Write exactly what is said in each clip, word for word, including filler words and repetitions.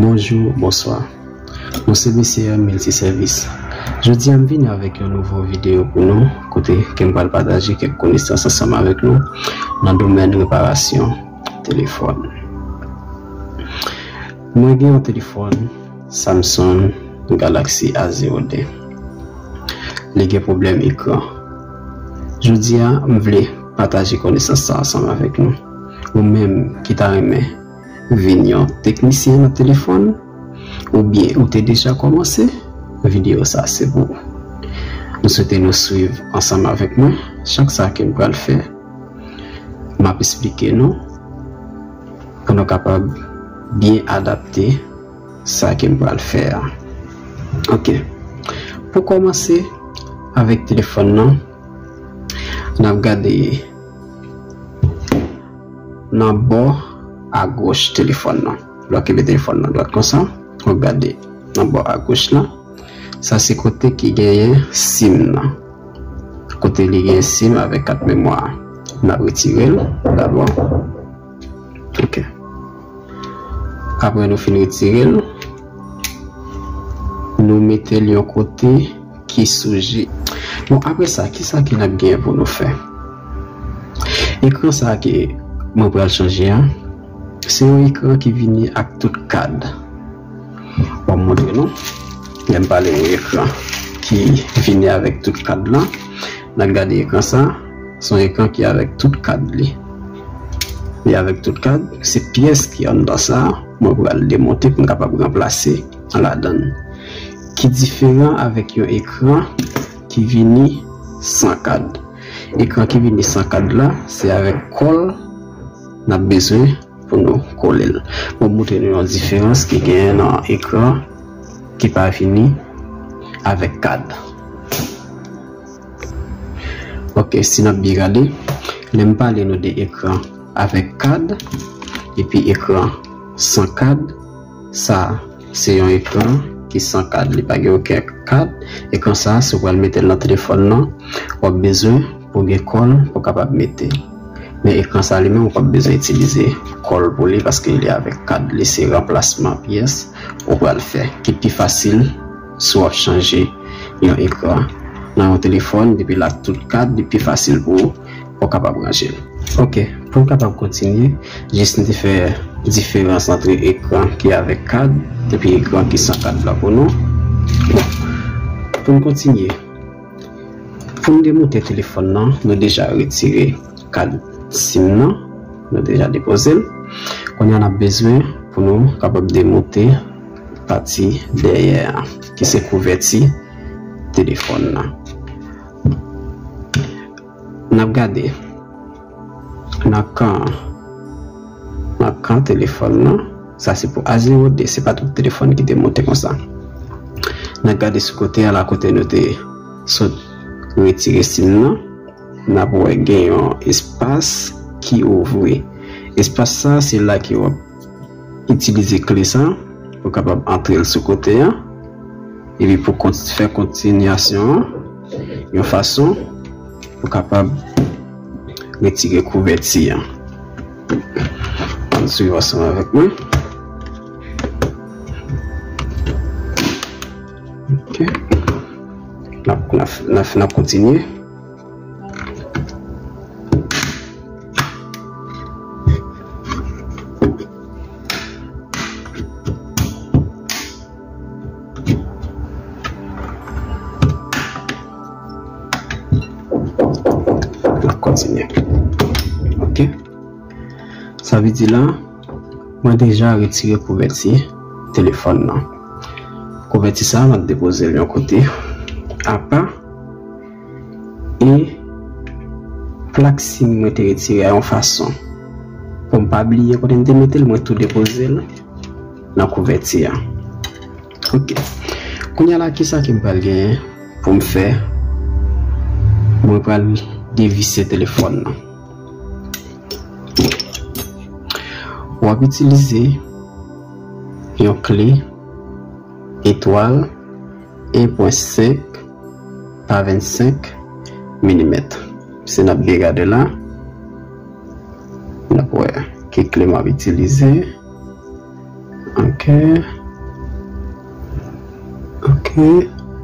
Bonjou, bonswa. Nou se Mesye Multiservice. Jodi a m vini avèk yon nouvo videyo pou nou, kote ke m pral pataje kèk konesans ansanm avèk nou nan domèn reparasyon telefòn. Mwen gen yon telefòn Samsung Galaxy A zewo de. Li gen pwoblèm ekran. Jodi a, m vle pataje konesans sa ansanm avèk nou. Ou menm ki ta renmen vin yon teknisyen nan telefòn, oubyen ou te deja kòmanse, videyo sa se pou ou. M swete nou swiv ansanm avèk mwen chak sa ke m pral fè. M ap esplike nou pou nou kapab byen adapte sa ke m pral fè a. Ok. Pou kòmanse avèk telefòn nan, n ap gade nan bò agoch telefòn nan. Lè w kenbe telefòn nan dwat konsa, w ap gade nan bò agoch la. Sa se kote ki genyen sim nan. Kote li gen sim avèk kat memwa. N ap retire l dabò. Ok. Apre nou fin retire l, nou mete l yon kote ki sou je. Bon, apre sa, kisa ke n ap gen pou nou fè? Ekran sa ke mwen pral chanje a, se yon ekran ki vini ak tout kad. Bon, m montre nou. Lè m pale yon ekran ki vini avèk tout kad la, n ap gade ekran sa, se yon ekran ki avèk tout kad li. Li avèk tout kad, se pyès ki anndan sa, mwen pral demonte pou m kapab ranplase an ladan l. Ki diferan avèk yon ekran ki vini san kad. Ekran ki vini san kad la, se avèk kòl n ap bezwen pou nou kole l. Mwen montre nou yon diferans ki genyen nan ekran ki pa vini avèk kad. Ok, si n ap byen gade, lè m pale nou de ekran avèk kad, epi ekran san kad, sa se yon ekran ki san kad, li pa gen okenn kad. Ekran sa, si w pral mete l nan telefòn nan, w ap bezwen pou gen kòl pou w kapab mete l. Men ekran sa li menm, ou p ap bezwen itilize kòl pou li, paske li avèk kad, li se ranplasman pyès ou pral fè, ki pi fasil si w ap chanje yon ekran nan yon telefòn, depi l ak tout kad, li pi fasil pou ou, pou w kapab ranje l. Ok, pou n kapab kontinye, jis n te fè diferans ant ekran ki avèk kad epi ekran ki san kad la pou nou. Bon, pou n kontinye, pou n demonte telefòn nan, nou deja retire kad sim nan, nou deja depoze l. Kounye a n ap bezwen pou nou kapab demonte pati dèyè a, ki se kouvèti telefòn nan. N ap gade nan kan, nan kan telefòn nan. Sa se pou A zewo de, se pa tout telefòn ki te monte konsa. N ap gade sou kote a la, kote nou te sot retire sim nan. N ap wè gen yon espas ki ouvri. Espas sa, se la ke w ap itilize kle sa pou kapab antre l sou kote a. Epi pou kont-, fè kontinyasyon an, yon fason pou kapab retire kouvèti a. Ann swiv ansanm avèk mwen. Ok. N ap, n ap, n ap, n ap kontinye. N ap kontinye. Ok. Sa vle di la, mwen deja retire kouvèti telefòn nan. Kouvèti sa, mwen depoze l yon kote apa. E plak sim mwen te retire a yon fason pou m pa bliye kote m te mete l, mwen tou depoze l nan kouvèti a. Ok. Kounye a la, kisa ke m pral genyen pou m fè? Mwen pral devise telefòn nan. W ap itilize yon kle etwal en pwen senk pa vennsenk milimèt. Si n ap byen gade la, n ap wè ki kle m ap itilize. Ok. Ok.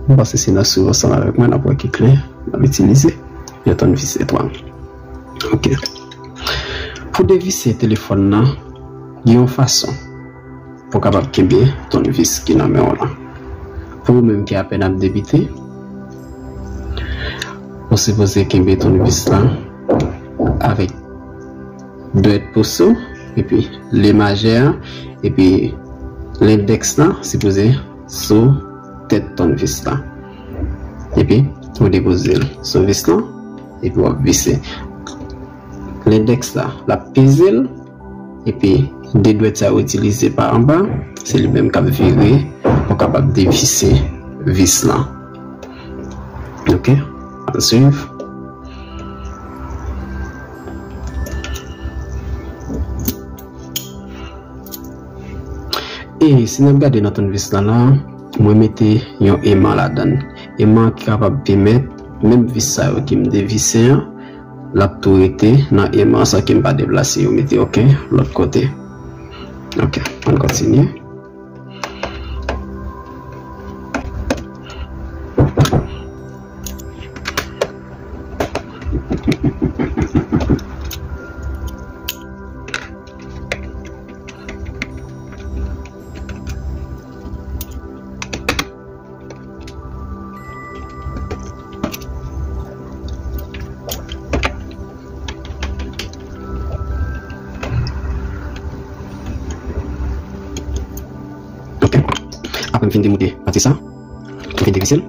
M panse si n ap swiv ansanm avèk mwen, n ap wè ki kle n ap itilize. Yon tournevis etwal. Ok. Pou devise telefòn nan, gen yon fason pou w kapab kenbe tournevis ki nan men w lan. Pou ou menm ki apèn ap debite, ou sipoze kenbe tournevis lan avèk dwèt pouce ou, epi le majè a, epi lendèks lan sipoze sou tèt tournevis lan. Epi, ou depoze l sou vis lan, epi w ap vise. Lendèks la, l ap peze l, epi de dwèt sa yo itilize pa anba, se li menm k ap vire pou kapab devise vis lan. Ok, ann swiv. E si n ap gade nan tournevis lan la, mwen mete yon eman ladan l. Eman ki kapab pèmèt menm vis sa yo ki m devise an, l ap tou rete nan eman san ke m pa deplase yo mete, ok, lòt kote. Ok, ann kontinye. Ok. Apre m fin demonte pati sa, m fin devise l.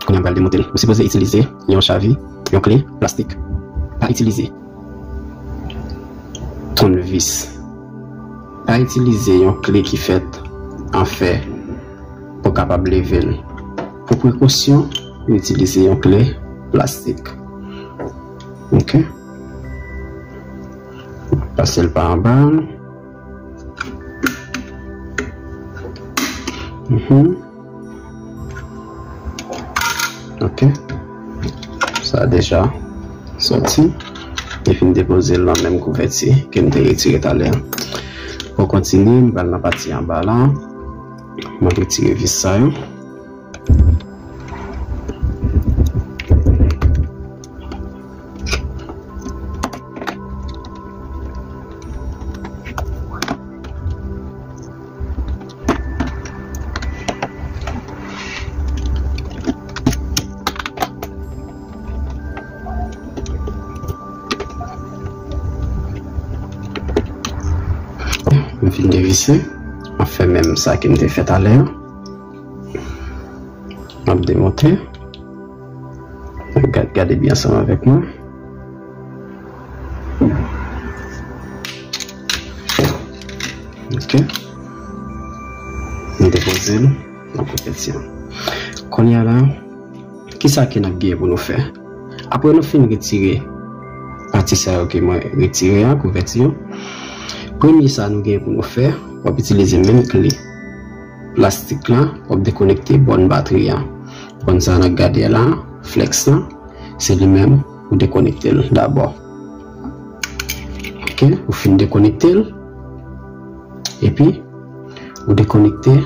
Kounye a m pral demonte l. Ou sipoze itilize yon chavi, yon kle plastik. Pa itilize tournevis. Pa itilize yon kle ki fèt an fè pou w kapab leve l. Pou prekosyon, ou itilize yon kle plastik. Ok. Pase l pa anba. Mhm. Ok. Sa deja soti. Li fin depoze l nan menm kouvèti ke m te retire talè a. Pou kontinye, m pral nan pati anba la. Mwen retire vis sa yo. M fin devise, m ap fè menm sa ke m te fè talè a. M ap demonte. Gad, gade byen ansanm avèk mwen. Ok. M depoze l nan kouvèti an. Kounye a la, kisa ke n ap gen pou nou fè? Apre nou fin retire pati sa yo ke mwen retire a, kouvèti yo, premye sa nou gen pou nou fè, w ap itilize menm kle plastik la, w ap dekonekte bòn batri a. Bòn sa n ap gade la, flex la, se li menm ou dekonekte l dabò. Ok, ou fin dekonekte l. Epi, ou dekonekte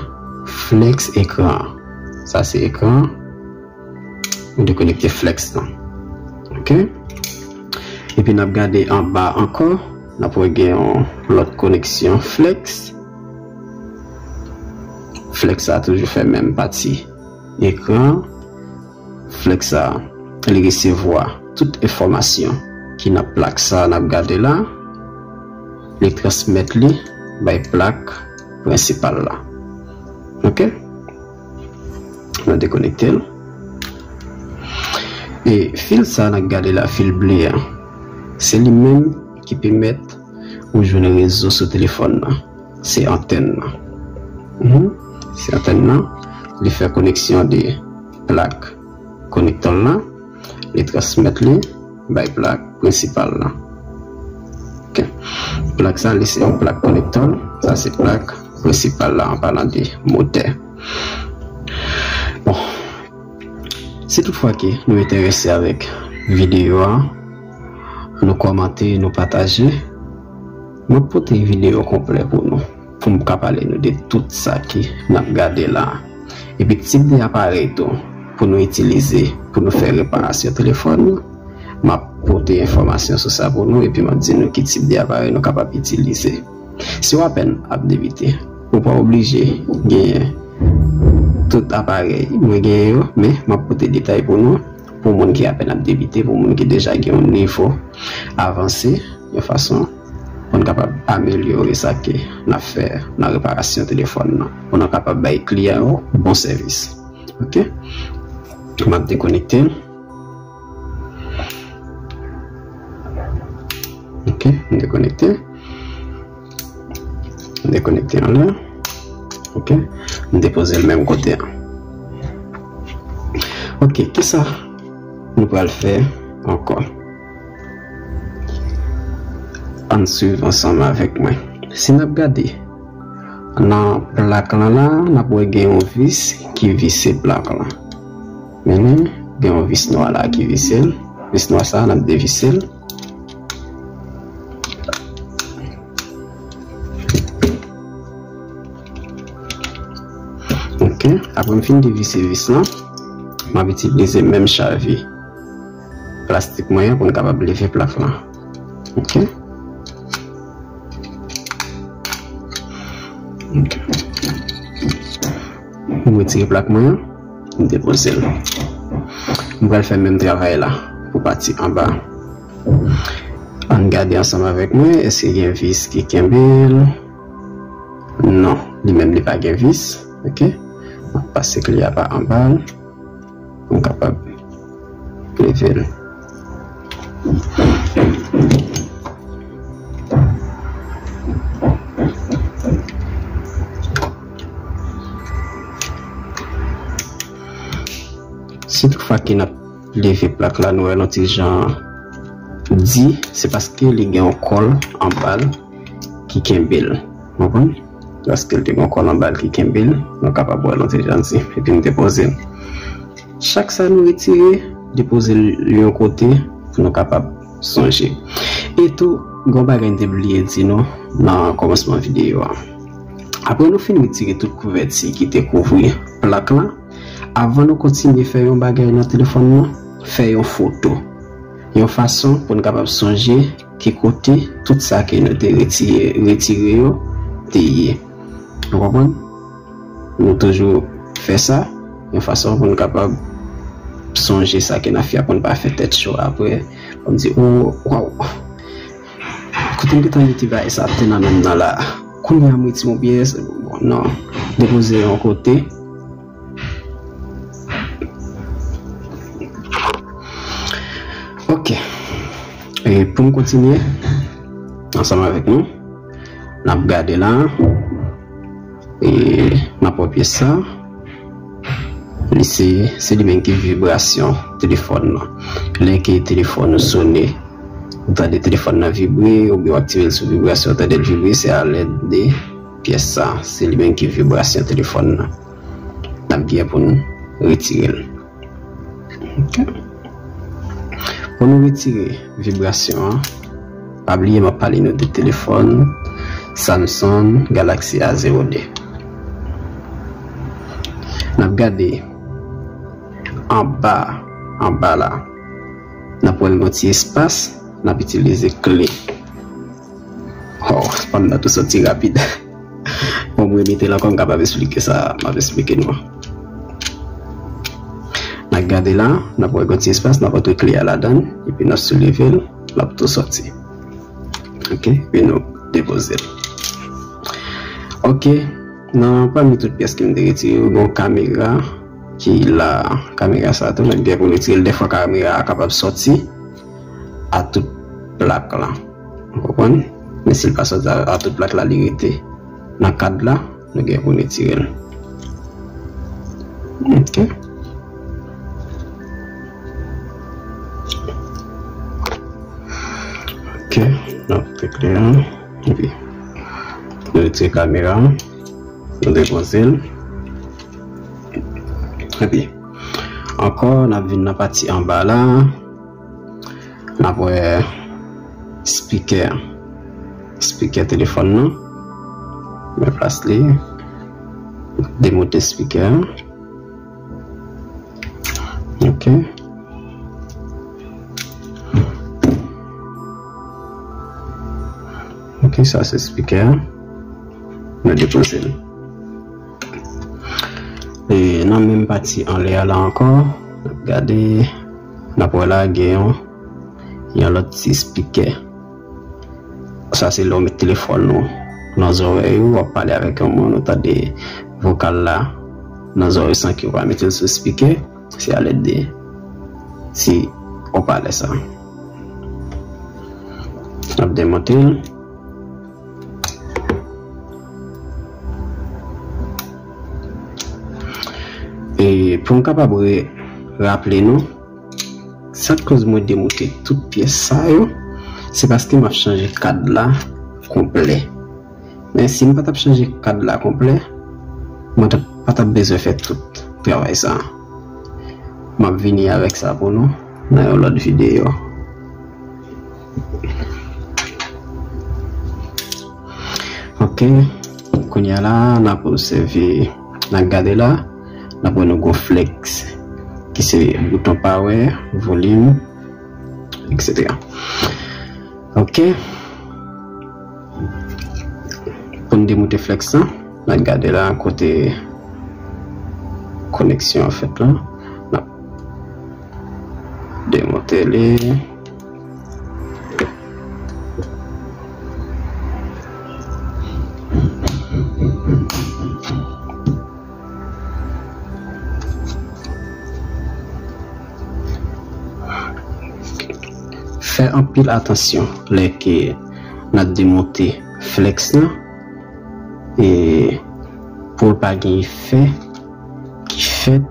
flex ekran an. Sa se ekran an. Ou dekonekte flex lan. Ok? Epi n ap gade anba ankò. N ap wè gen yon lòt koneksyon flex. Flex sa toujou fè menm pati ekran. Flex sa, li resevwa tout enfòmasyon ki nan plak sa n ap gade la. Li transmèt li bay plak prensipal la. Ok? Nou dekonekte l. E fil sa n ap gade la, fil ble a, se li menm ki pèmèt ou jwenn rezo sou telefòn nan. Se antèn nan. Mhm. Se antèn nan. Li fè koneksyon de plak konektò la. Li transmèt li bay plak prensipal la. Ok. Plak sa, li se yon plak konektò. Sa se plak prensipal la, an palan de motè. Bon. Si toutfwa ke nou enterese avèk videyo a, nou kòmante, nou pataje. Mwen pote videyo konplè pou nou. pou m ka pale nou de tout sa ke n ap gade la. Epi tip de aparèy tou pou nou itilize pou nou fè reparasyon telefòn nou. M ap pote enfòmasyon sou sa pou nou epi m ap di nou ki tip de aparèy nou kapab itilize. Si w apèn ap debite, ou pa oblije genyen tout aparèy mwen genyen yo, men m ap pote detay pou nou, pou moun ki apèn ap debite, pou moun ki deja gen yon nivo avanse, yon fason pou n kapab amelyore sa ke n ap fè nan reparasyon telefòn nan, pou n kapab bay kliyan yo bon sèvis. Ok? M ap dekonekte. Ok, m dekonekte. M dekonekte anlè. Ok, m depoze l menm kote a. Ok, kisa nou pral fè ankò? Ann swiv ansanm avèk mwen. Si n ap gade nan plak lan la, n ap wè gen yon vis ki vise plak lan. Mennen, gen yon vis nwa la ki vise l. Vis nwa sa, n ap devise l. Ok, apre m fin devise vis lan, m ap itilize menm chavi plastik mwen an pou n kapab leve plak lan. Ok. Ok. M retire plak mwen an, m depoze l. M pral fè menm travay la pou pati anba. Ann gade ansanm avèk mwen, èske gen vis ki kenbe l? Non, li menm li pa gen vis. Ok. M ap pase kle a pa anba l pou m kapab leve l. Si toutfwa ke n ap leve plak la, nou wè l yon ti jan di, se paske li gen yon kòl anba l ki kenbe l. Ou konprann? Paske l te gen yon kòl anba l ki kenbe l, nou kapab wè l yon ti jan di. Epi m depoze l. Chak sa nou retire, depoze l yon kote pou nou kapab sonje. E tou, gen yon bagay m te bliye di nou nan kòmansman videyo a. Apre nou fin retire tout kouvèti ki te kouvri plak lan, avan nou kontinye fè yon bagay nan telefòn nan, fè yon foto. Yon fason pou n kapab sonje ki kote tout sa ke nou te retire, retire yo te ye. Ou konprann? Nou toujou fè sa, yon fason pou n kapab sonje sa ke n ap fè a, pou n pa fè tèt cho apre, pou n di, "O, waw, kote m gentan mete bagay sa ap te nan men m nan la? Kounye a m retire yon pyès." Bon, non, depoze yon kote. Ok. E pou m kontinye ansanm avèk nou, n ap gade la. E n ap wè pyès sa. Li se, se li menm ki vibrasyon telefòn nan. Lè ke telefòn ou sone, ou tande telefòn nan vibre, oubyen w aktive l sou vibrasyon, ou tande l vibre, se alèd de pyès sa. Se li menm ki vibrasyon telefòn nan. N ap gen pou n retire l. Ok. Pou nou retire vibrasyon an, pa bliye m ap pale nou de telefòn Samsung Galaxy A zewo de. N ap gade anba, anba la. N ap wè l gen yon ti espas, n ap itilize kle. Oh, pa m nan tou soti rapid. Bon, mwen mete l ankò, m kapab esplike sa m ap esplike nou an. N ap gade la, n ap wè yon ti espas, n ap antre kle a ladan l, epi n ap souleve l, l ap tou soti. Ok, epi nou depoze l. Ok, nan pami tout pyès ke m te retire yo, gen yon kamera ki la, kamera sa tou, n ap gen pou n retire l. Dèfwa kamera a kapab soti a tout plak la. Ou konprann? Men si l pa soti a, a tout plak la, li rete nan kad la, nou gen pou n retire l. Ok. Ok, n ap te klè. Epi, nou retire kamera, nou depoze l. Epi, ankò, n ap vin nan pati anba la. N ap wè spikè, spikè telefòn nan. Mwen plas li. Demonte spikè a. Ok. Ok, sa se spikè a. Nou depoze l. E nan menm pati anlè a la ankò, n ap gade, n ap wè la gen yon, yon lòt ti spikè. Sa se lè w met telefòn ou nan zòrèy ou, w ap pale avèk yon moun, ou tande vokal la nan zòrèy san ke w pa mete l sou spikè. Se alèd de ti opalè sa. N ap demonte l. E pou m kapab re-, raple nou, sa k koz mwen demonte tout pyès sa yo, se paske m ap chanje kad la konplè. Men si m pa t ap chanje kad la konplè, mwen t ap, pa t ap bezwen fè tout travay sa. M ap vini avèk sa pou nou nan yon lòt videyo. Ok, kounye a la, n ap obsève, n ap gade la, n ap wè nou gon flex, ki se bouton power, volim, et cetera. Ok. Pou n demoute flex lan, n ap gade la kote koneksyon an fèt la. N ap demoute li. Fè anpil atansyon lè ke n ap demonte flex lan, e pou l pa gen efè ki fèt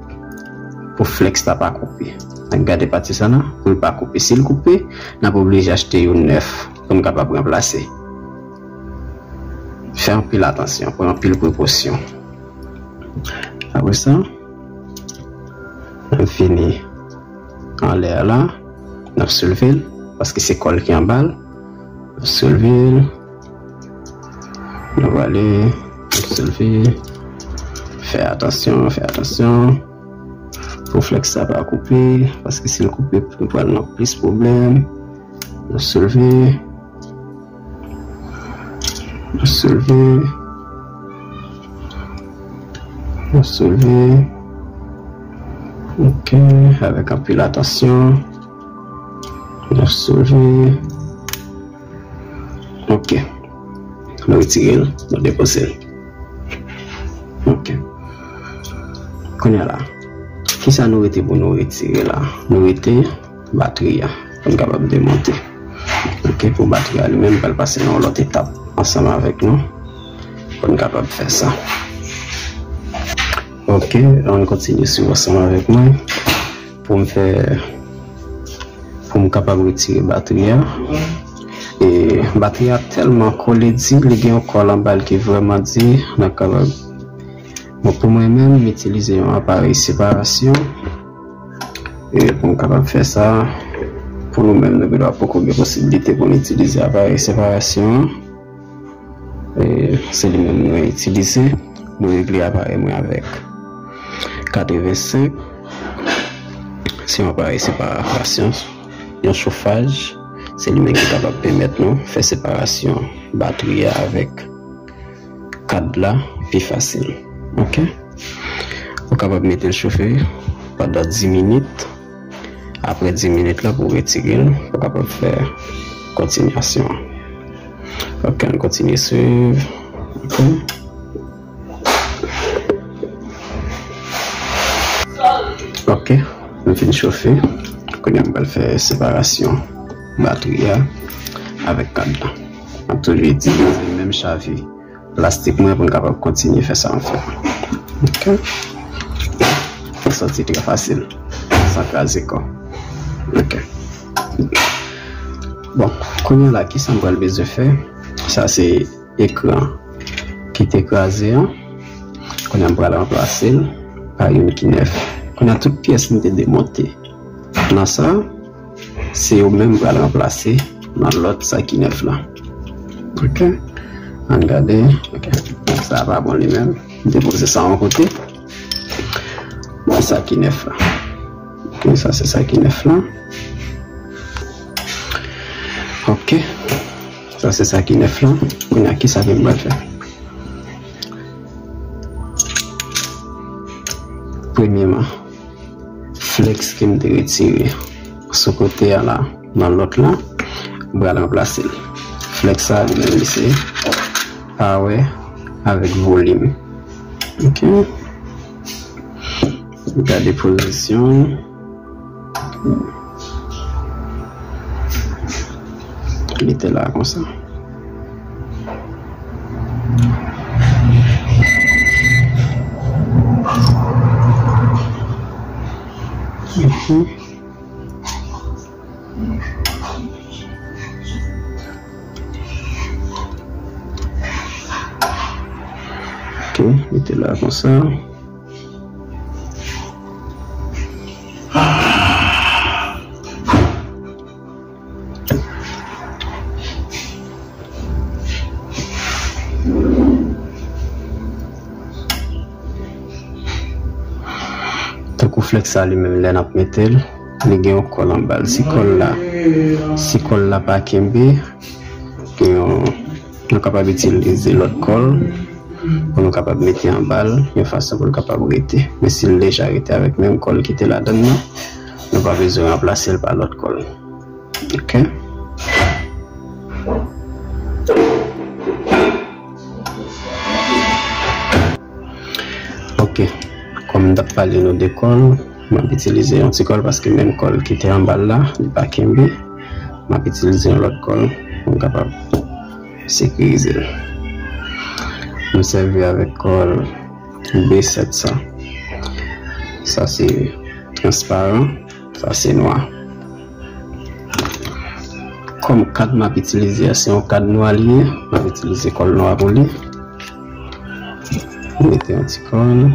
pou flex la pa koupe. N ap gade pati sa la, pou l pa koupe. Si l koupe, n ap oblije achte youn nèf pou n kapab ranplase. Fè anpil atansyon, pran anpil prekosyon. Apre sa, n ap vini anlè a la, n ap soulve l, paske se kò l ki anba l. N ap soulve l, n ap ale, n ap soulve. Fè atansyon, fè atansyon. Pou flex sa pa koupe, paske si l koupe, nou pral nan plis pwoblèm. N ap soulve. N ap soulve. N ap soulve. Ok, avèk anpil atansyon. N ap soulve. Ok. Nou retire l, nou depoze l. Ok. Kounye a la, kisa nou rete pou nou retire la? Nou rete batri a pou n kapab demonte. Ok, pou batri a li menm, m pral pase nan yon lòt etap ansanm avèk nou pou n kapab fè sa. Ok, ann kontinye swiv ansanm avèk mwen pou m fè, pou m kapab retire batri a. E batri a tèlman kole di, li gen yon kòl anba l ki vrèman di, n ap kapab. Bon, pou mwen menm, m itilize yon aparèy separasyon. E pou m kapab fè sa, pou nou menm, nou gendwa poko gen posiblite pou n itilize aparèy separasyon an. E se li menm mwen itilize. Mwen regle aparèy mwen avèk katrevensenk. Se yon aparèy separasyon, yon chofaj. Se li menm ki kapab pèmèt nou fè separasyon batri a avèk kad la pi fasil. Ok? Ou kapab mete l chofe pandan dis minit. Apre dis minit la, pou w retire l, pou w kapab fè kontinyasyon an. Ok, ann kontinye swiv. Ok. Ok, m fin chofe. Kounye a, m pral fè separasyon batri a avèk kad la. M ap toujou itilize menm chavi plastik mwen pou n kapab kontinye fè sa ansanm. Ok. Sòti trè fasil, san kraze kò. Ok. Bon, kounye a la, kisa m pral bezwen fè? Sa se ekran ki te kraze an. Kounye a m pral ranplase l pa youn ki nèf. Kounye a tout pyès m te demonte nan sa, se yo menm m pral ranplase nan lòt sa ki nèf la. Ok. Ann gade. Ok. Sa pa bon li menm. M depoze sa yon kote. Sa ki nèf la. Ok, sa se sa ki nèf la. Ok. Sa se sa ki nèf la. Kounye a, ki sa ke m pral fè? Premyèman, flex ke m te retire sou kote a la, nan lòt la, m pral ranplase l. Flex sa, li menm, li se pawè avèk volim. Ok. Gade pozisyon. Li te la konsa. Mhm. Ok, li te la konsa. Tankou flex sa li menm, lè n ap mete l, li gen yon kòl anba l. Si kòl la, si kòl la pa kenbe, gen yon, nou kapab itilize lòt kòl pou nou kapab mete anba l yon fason pou l kapab rete. Men si l deja rete avèk menm kòl ki te ladan l nan, nou pa bezwen ranplase l pa lòt kòl. Ok. Ok. Kòm m t ap pale nou de kòl, m ap itilize yon ti kòl paske menm kòl ki te anba l la, li pa kenbe. M ap itilize yon lòt kòl pou m kapab sekirize l. M sèvi avèk kòl B sèt san. Sa se transparan, sa se nwa. Kòm kad m ap itilize a, se yon kad nwa li ye, m ap itilize kòl nwa pou li. Mete yon ti kòl.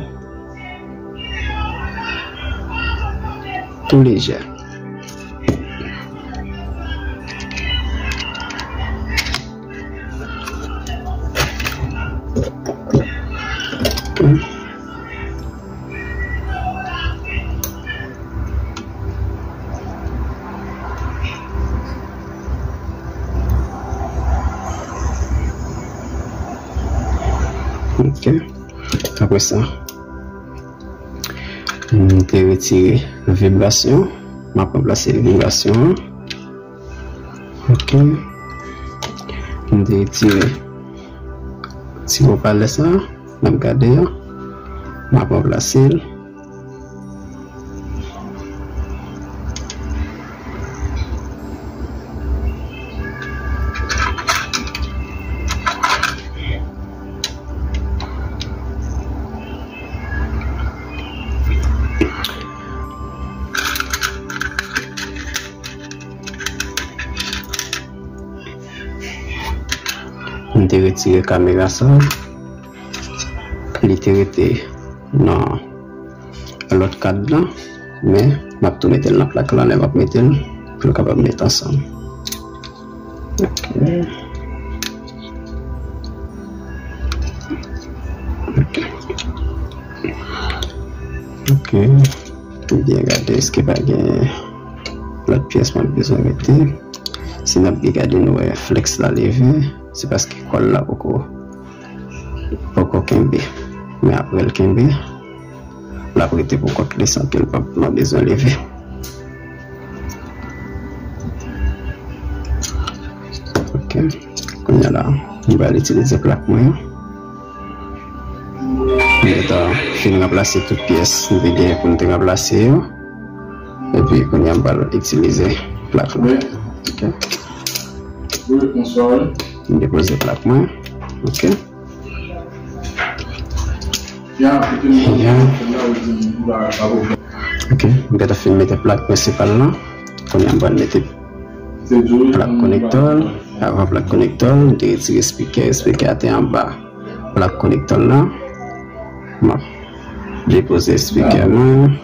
Tou lejè. Ok. Apre sa, m te retire vibrasyon. M ap ranplase vibrasyon an. Ok. M te retire ti wopalè sa, n ap gade an. M ap ranplase l. M te retire kamera sa. Li te rete nan lòt kad la, men m ap tou mete l nan plak la lè m ap mete l pou l kapab mete ansanm. Ok. Ok. Ok. Byen gade èske pa gen lòt pyès mwen bezwen mete. Si n ap byen gade, nou wè flex la leve, se paske kòl la poko, poko kenbe. Men apre l kenbe, l ap rete pou kont li san ke l pa, pa bezwen leve. Ok. Kounye a la, m pral itilize plak mwen an. M gentan fin ranplase tout pyès m te gen pou m te ranplase yo. Epi kounye a m pral itilize plak mwen. Ok. M depoze plak mwen. Ok. Ya. Ok, m gentan fin mete plak prensipal lan. Kounye a m pral mete plak konektò. Avan plak konektò, m te retire spikè. Spikè a te anba plak konektò lan. M ap depoze spikè mwen.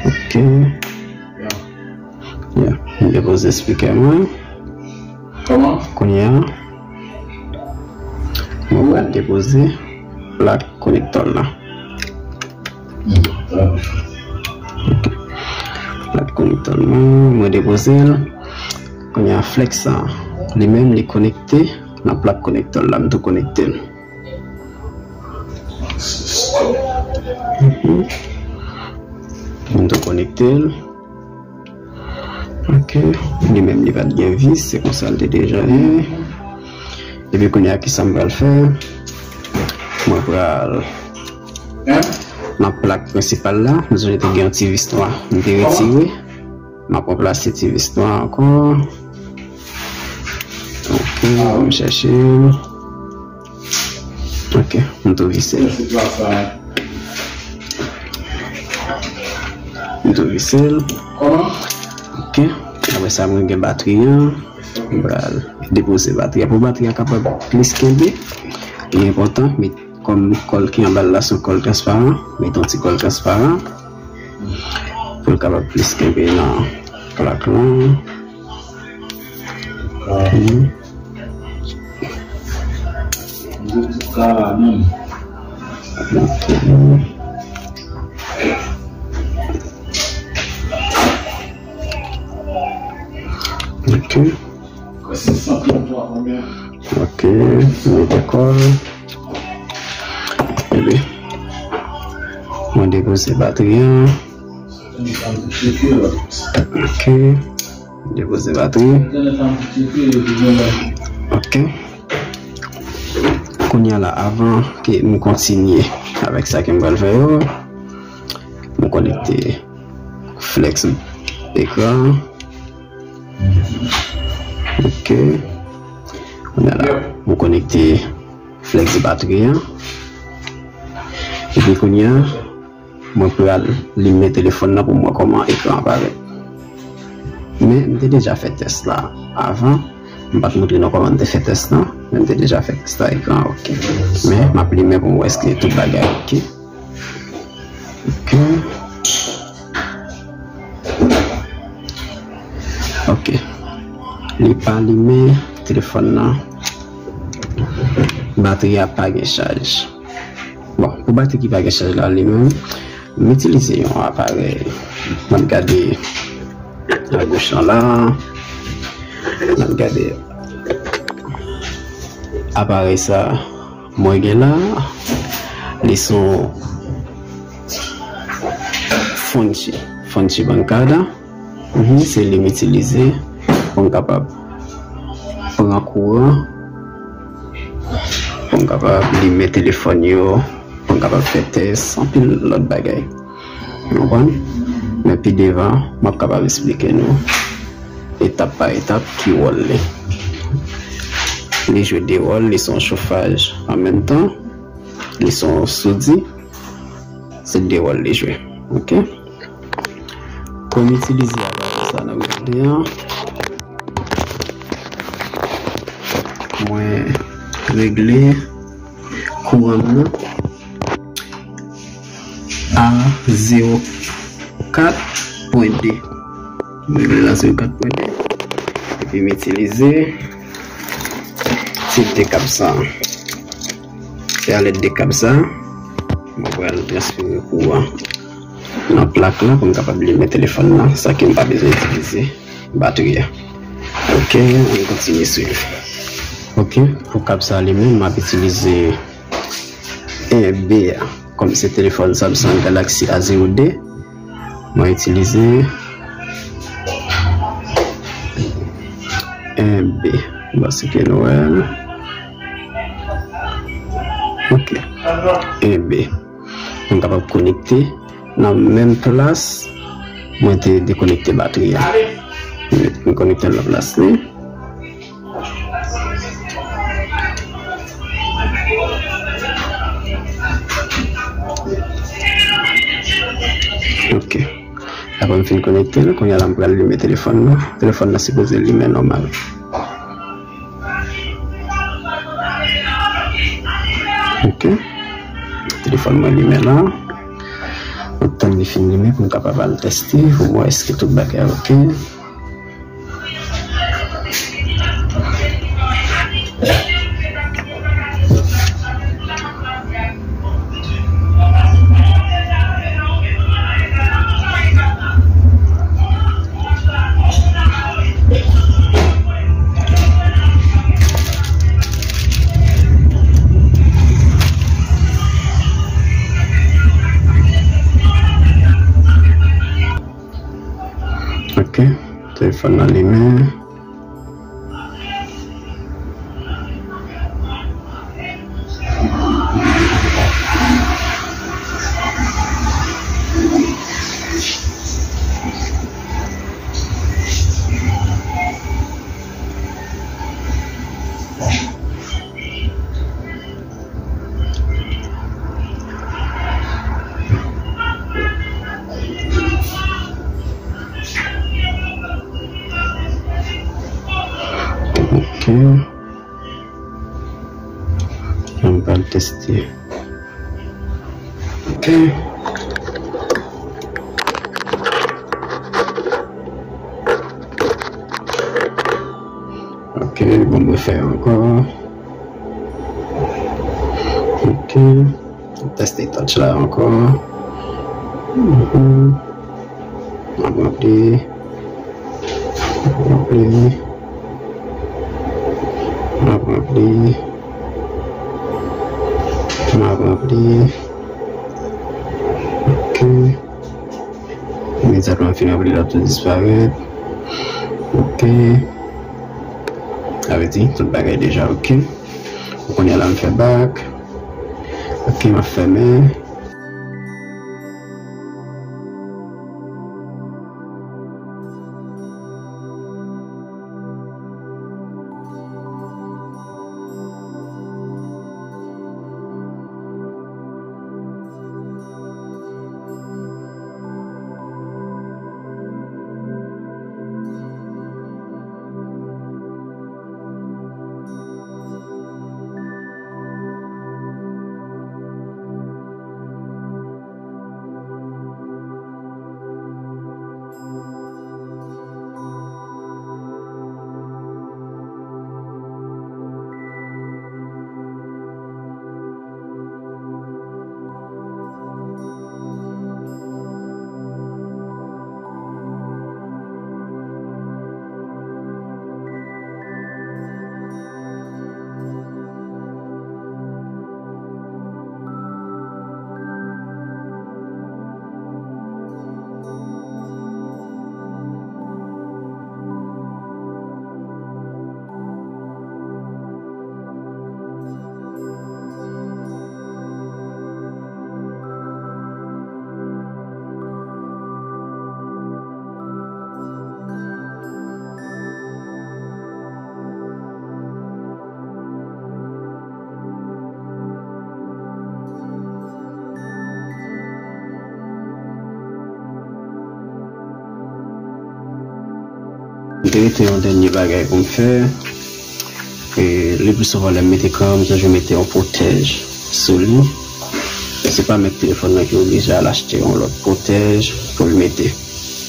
Ok. Ya, m depoze spikè mwen. Kounye a, m Pral depoze plak konektè l la. Plak konektè l la, mwen depoze l. Kounye a Flex sa, li menm li konekte nan plak konektè l la, m tou konekte l. Mhm. M tou konekte l. Ok, li menm li pa t gen vis, se konsa l te deja ye. Epi kounye a, kisa m pral fè? Mwen pral nan plak prensipal la, m sonje te gen yon ti vis nwa, m te retire. M ap ranplase ti vis nwa ankò. Ok, m chèche l. Ok, m tou vise l. M tou vise l. Ok, apre sa, mwen gen batri an. M pral depoze batri an. Pou batri an kapab plis kenbe, li enpòtan, met kòm kòl ki anba l la se yon kòl transparan, met yon ti kòl transparan pou l kapab plis kenbe nan plak lan. Ok. Ok, mete kòl. Epi, mwen depoze batri an. Ok. Depoze batri. Ok. Kounye a la, avan ke m kontinye avèk sa ke m pral fè yo, m konekte Flex ekran. Ok. Kounye a la, m konekte Flex batri an. Epi kounye a, mwen pral limen telefòn nan pou m wè kòman ekran an parèt. Men, m te deja fè tès la avan. M pa t montre nou kòman m te fè tès la. Men m te deja fè tès la, ekran an ok. Men, m ap limen pou m wè èske tout bagay ok. Ok. Ok. Li pa limen telefòn nan. Batri a pa gen chaj. Bon, pou batri ki pa gen chaj la, li menm, m itilize yon aparèy. M ap gade agoch lan la. M ap gade aparèy sa mwen gen la. Li se yon Funshi, Funshi Bancada. Mhm, se li m itilize pou m kapab pran kouran, pou m kapab limen telefòn yo, pou m kapab fè tès, anpil lòt bagay. Ou konprann? Men pi devan, m ap kapab esplike nou etap pa etap ki wòl li. Li jwe de wòl, li se yon chofaj an menm tan, li se yon soudi, se de wòl li jwe. Ok? Pou m itilize aparèy sa n ap gade an, mwen regle kouran m nan a zewo kat pwen de. Mwen regle l a zewo kat pwen de. Epi m itilize ti de kab sa. Se alèd de kab sa, mwen pral transfere kouran nan plak la pou m kapab limen telefòn nan, san ke m pa bezwen itilize batri a. Ok, ann kontinye swiv. Ok, pou kab sa limen, m ap itilize en B a. Kòm se telefòn Samsung Galaxy A zewo de, mwen itilize en B. Bon, se ke nou wè. Ok. En B. Mwen kapab konekte nan menm plas mwen te dekonekte batri a. Mwen konekte l nan plas li. Ok. Apre m fin konekte l, kounye a la m pral limen telefòn nan. Telefòn nan sipoze limen nòmal. Ok. Telefòn mwen limen la. Mwen tann li fin limen pou m kapab al teste, pou m wè èske tout bagay ok. Ok, telefòn nan limen. Ok. Ann pral teste. Ok. Ok, bon, m refè ankò. Ok. Teste touch la ankò. Mhm. M ap ranpli. M ap ranpli. M ap ranpli. M ap ranpli. Ok. Imedyatman m fin ranpli, l ap tou disparèt. Ok. Sa vle di, tout bagay deja ok. Kounye a la, m fè back. Ok, m ap fèmen. M te rete yon dènye bagay pou m fè. E, le pli souvan, lè m mete ekran an, m toujou mete yon pwotèj sou li. Se pa mèt telefòn nan ki oblije al achte yon lòt pwotèj pou l mete.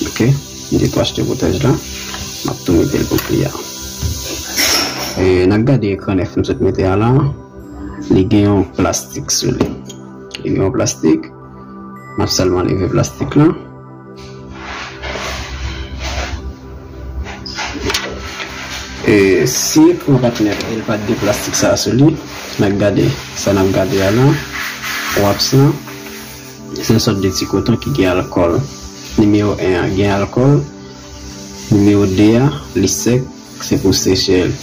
Ok? M te tou achte pwotèj la. M ap tou mete l pou kliyan. E, n ap gade ekran nèf m sot mete a la. Li gen yon plastik sou li. Li gen yon plastik. M ap sèlman leve plastik lan. E si ekran pa t nèf e l pa t gen plastik sa a sou li, n ap gade sa n ap gade a lan. Waps lan, se yon sòt de ti koton ki gen alkòl. Nimewo en an gen alkòl. Nimewo de a, li sèk. Se pou seche l.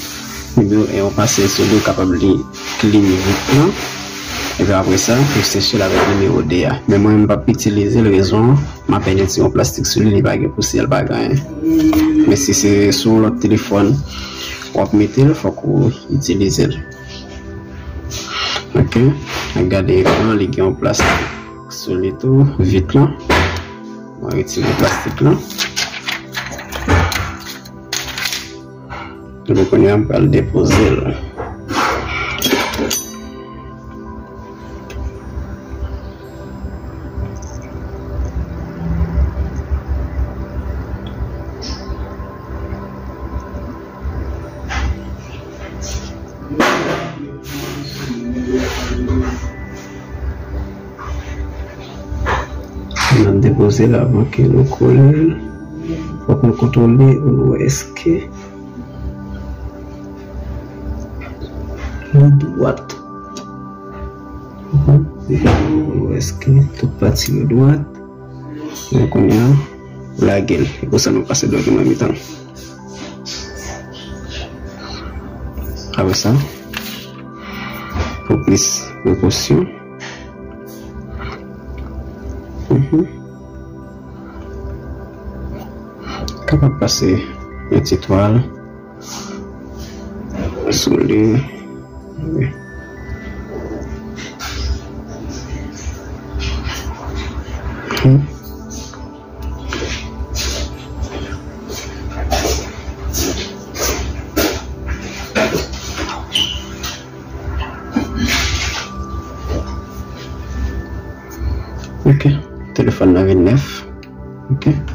Nimewo en, ou pase l sou li, ou kapab li klin vit lan. Epi apre sa, ou seche l avèk nimewo de a. Men mwen, m p ap itilize l, rezon an, m apèn retire yon plastik sou li, li pa gen pousyè, li pa gen anyen. Men si se sou yon lòt telefòn w ap mete l, fòk ou itilize l. Ok, n ap gade ekran, li gen yon plastik sou li tou, vit lan. Mwen retire plastik lan. Epi kounye a, m pral depoze l. N ap depoze l avan ke nou kole l. Fòk nou kontwole pou nou wè èske li dwat. Mhm. Pou nou wè èske tout pati yo dwat. Men kounye a, Lage l. E konsa nou pase dòt yo nan mitan. Apre sa, pou plis prekosyon. Mhm. Kapab pase yon ti twal sou li. Mhm. Ok. Telefòn nan vin nèf. Ok.